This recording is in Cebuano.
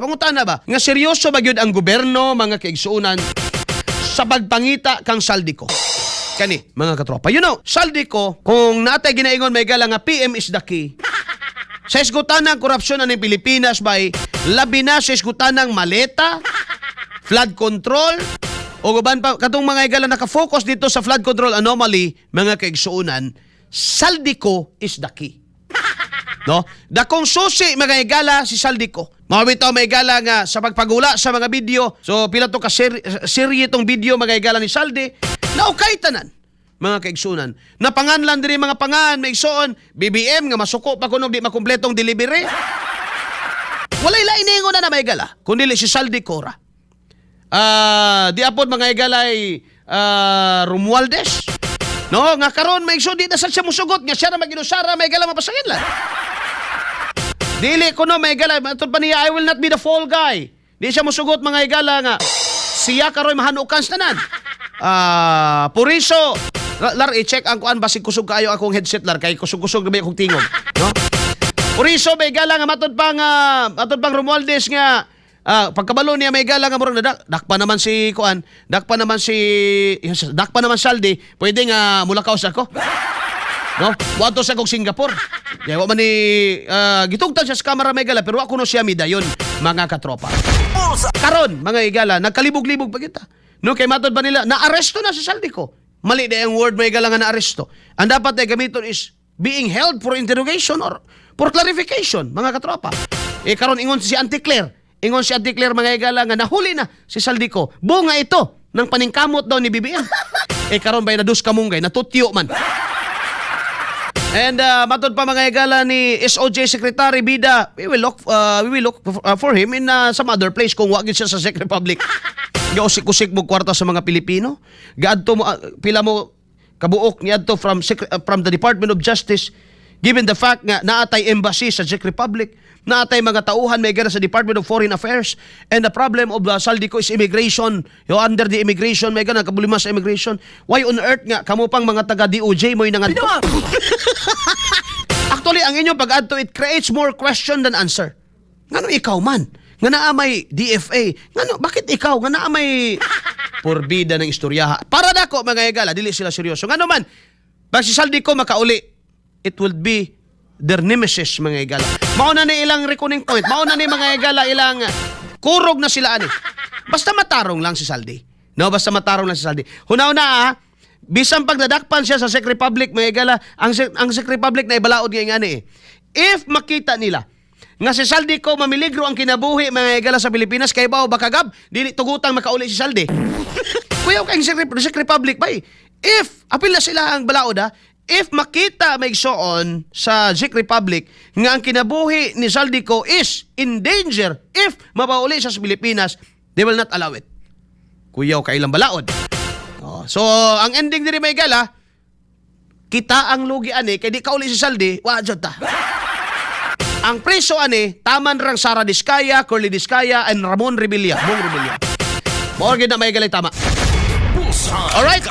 Pangutana ba? Nga seryoso ba gyud ang gobyerno, mga kaigsuonan, sa pagpangita kang Zaldy Co? Kani, mga katropa. Zaldy Co, kung natay ginaingon, may gala, nga PM is the key sa isgutan ng korupsyon ng Pilipinas by labi na sa isgutan ng maleta, flood control, o uban pa katong mga higala nakafocus dito sa flood control anomaly, mga kaigsuonan, Zaldy Co is the key. No? Dakong susi, mga higala, si Zaldy Co. Mao bitaw, mga higala, nga sa pagpagula sa mga video. So pila to ka serye itong video, mga higala, ni Zaldy na okay tanan, mga kaigsunan. Napanganlan diri mga pangan, may igsoon, BBM nga masuko pa kuno di makumpletong delivery. Walay lain ingon na na, mga higala, kundi si Zaldy Co ra. Ah, di apod, mga higalay, Romualdez. No, nga karon may igsoon di na sad siya musugot nga siya ra maginusara, may higala, mapasangin lang. Dili ko no, may higala, matod pa niya, "I will not be the fall guy." Di siya musugot, mga higala, nga siya karon mahanukan sa tanan. Ah, puriso. Lar, i-check ang kuan basig kusog kaayo akong headset, lar, kay kusog-kusog na ba akong tingog, no? Puriso may gala nga matod pang Romualdez nga pagkabalo niya, may gala, nga murag dakpa naman si kuan, dakpa naman Zaldy, pwede nga mulakaw sa ako. No? Muadto sa kog Singapore. Kaya wa man ni gitugtan siya sa kamera, may gala, pero ako no siya midayon, mga katropa. Karon, mga higala, nagkalibog-libog pa kita. No, kay matod ba nila naaresto na si Zaldy Co. Mali na ang word, may gala, nga naaresto. Ang dapat ay gamiton is being held for interrogation or for clarification, mga katropa. Eh karon ingon si Auntie Claire, mga higala, nga nahuli na si Zaldy Co. Bunga ito ng paningkamot daw ni BBM. Eh karon bay nadus kamunggay, natutyo man. And matod pa, mga higala, ni SOJ Secretary Bida, we will look for him in some other place kung wa gid siya sa Czech Republic. Gausik-usik mo kwarta sa mga Pilipino. Gaadto mo pila mo kabuok niadto from the Department of Justice, given the fact nga naatay embassy sa Czech Republic, naatay mga tauhan may sa Department of Foreign Affairs, and the problem of Zaldy Co is immigration. Yo under the immigration, may gana kabulima sa immigration. Why on earth nga kamo pang mga taga DOJ mo'y nangadto? Actually, ang inyong pag-adto, it creates more question than answer. Ngano ikaw man? Nga naa may DFA. Ngano, bakit ikaw? Nga naa may porbida ng istoryaha. Para nako, mga higala, dili sila seryoso. Ngano man, pag si Zaldy Co makauli, it will be their nemesis, mga higala. Mao na ni ilang reckoning point. Mao na ni, mga higala, ilang kurog na sila ani. Basta matarong lang si Zaldy. No, basta matarong lang si Zaldy. Hunaw na ah, bisan pagdadakpan siya sa Czech Republic, mga higala, ang Czech Republic na ibalaod nga ngani eh. If makita nila nga si Zaldy Co mamiligro ang kinabuhi, mga higala, sa Pilipinas, kay bao bakagab, dili tugutang makauli si Zaldy. Kuyaw kay Czech Republic ba eh. If apil na sila ang balaod ha, if makita, may igsoon, sa Czech Republic nga ang kinabuhi ni Zaldy Co is in danger if mapauli siya sa Pilipinas, they will not allow it. Kuyaw kay ilang balaod. Oh, so ang ending diri, may gala, kita ang lugi ani kay di kauli si Zaldy, wa jud ta. Ang preso ani taman rang Sara Diskaya, Curly Diskaya and Ramon Revilla, Bong Revilla. Mao gyud na, may galay, tama. Alright.